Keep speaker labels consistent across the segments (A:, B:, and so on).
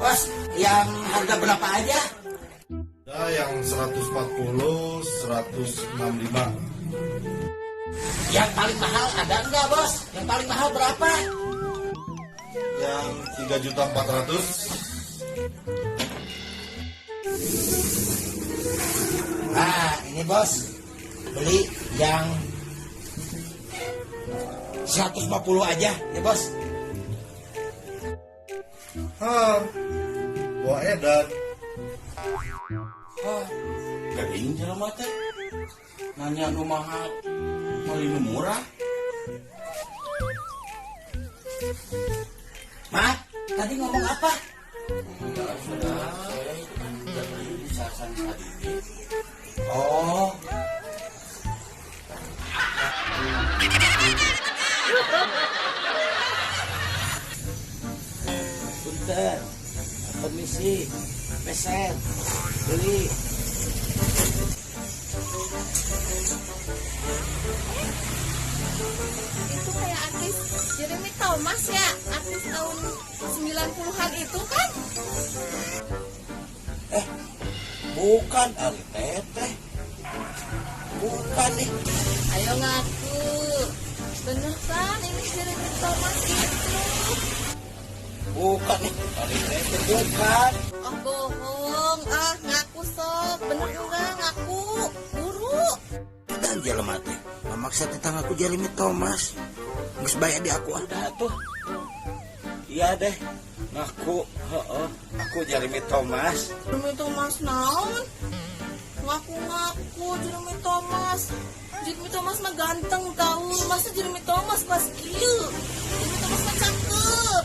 A: Bos, yang harga berapa aja?
B: Ada yang 140, 165.
A: Yang paling mahal ada enggak, Bos? Yang paling mahal berapa?
B: Yang 3.400.000.
A: Nah, ini Bos. Beli yang 150 aja, ya Bos.
B: Hah, buah edan.
C: Hah, gering jelema teh. Nanya nu mahal, meuli nu murah.
A: Maaf, tadi ngomong apa?
C: Enggak, sudah. Saya itu kan udah beli di sasan tadi.
A: Oh. Punten, permisi, peser, beli.
D: Itu kayak artis Jeremy Thomas ya, artis tahun 90-an itu kan?
A: Bukan ari teteh. Bukan nih.
D: Ayo ngaku. Bener kan ini Jeremy Thomas itu?
A: Bukan nih, ari teteh bukan.
D: Oh bohong, ah ngaku sok. Bener enggak ngaku? Buru.
A: Dan jelema teh memaksa tetanggaku Jeremy Thomas. Geus bae di aku ada tuh. Iya deh, ngaku, heeh, aku Jeremy Thomas.
D: Jeremy Thomas naon? Ngaku-ngaku Jeremy Thomas. Jeremy Thomas mah ganteng tahu. Masa Jeremy Thomas kelas kieu? Jeremy Thomas mah cakep.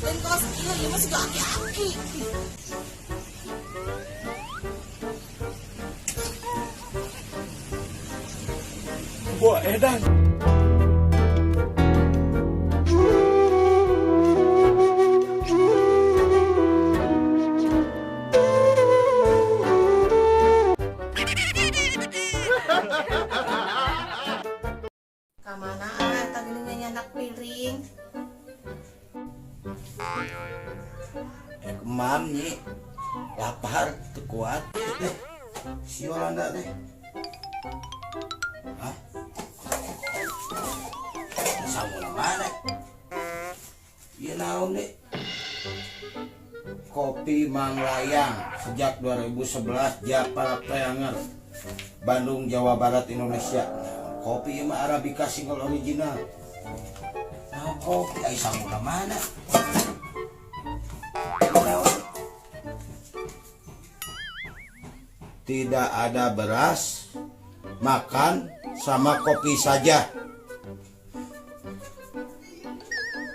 D: Lain kelas kieu, ieu mah siga aki-aki.
C: Buah edan.
D: Kamana ah eta geuning nyandak piring.
A: Kemam nyi, lapar teu kuat. Si Yolanda teh. Hah? Sanggup mana? Ieu naon deh? Kopi Manglayang sejak 2011 Japara Preanger, Bandung, Jawa Barat, Indonesia. Kopi ieu mah Arabica single original. Nah, kopi ai sanggup mana? Tidak ada beras, makan sama kopi saja.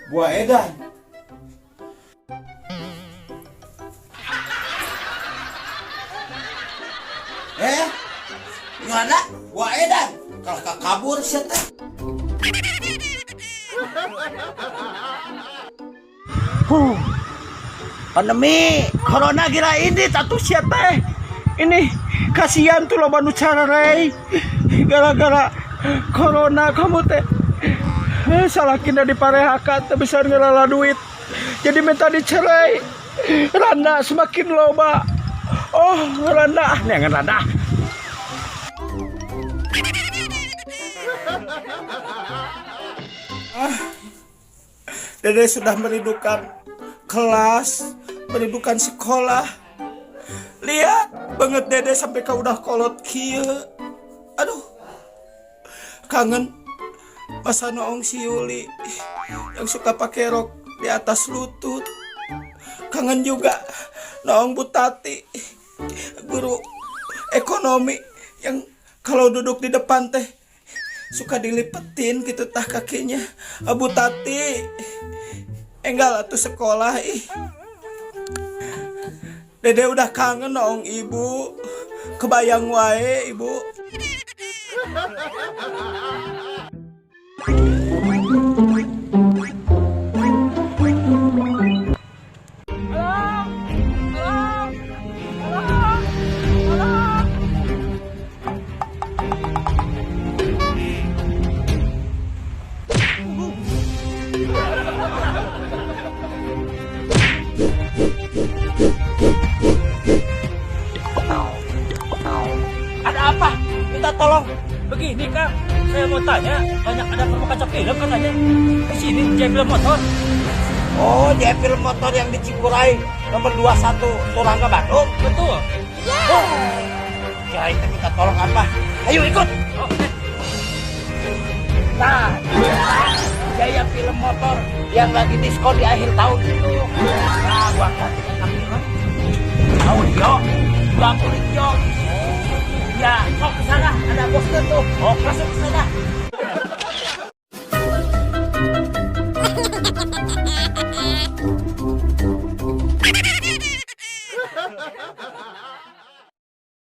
A: Buah edan. Gimana? Buah edan. Kalau kabur sih teh.
E: Huh. Pandemi corona gila ini tatu sia teh. Ini kasihan tuh loba nu carerei gara-gara corona kamu teh. Salakina diparehaka teu bisa ngelola duit. Jadi minta dicerai. Randa semakin loba. Oh, randa, neangan randa. Ah, Dede sudah merindukan kelas, merindukan sekolah. Lihat banget Dede sampai kau udah kolot kieu. Aduh, kangen masa noong si Yuli yang suka pakai rok di atas lutut. Kangen juga noong Bu Tati, guru ekonomi yang kalau duduk di depan teh suka dilipetin gitu tah kakinya. Bu Tati, enggak lah tuh sekolah ih. Dede udah kangen noong ibu, kebayang wae ibu.
F: Ini Kang, saya mau tanya, banyak ada promo kaca film katanya. Di sini Jaya Film Motor.
A: Oh, Jaya Film Motor yang di Cikuray nomor 21 Turangga Bandung.
F: Betul.
A: Oh, kirain teh minta tolong apa? Ayo ikut.
F: Oh, eh.
A: Nah, Jaya Film Motor yang lagi diskon di akhir tahun itu. Nah, gua kasih tentang film audio, 20 jam. Ya, kok ke sana ada bosnya tuh. Oh, masuk ke sana.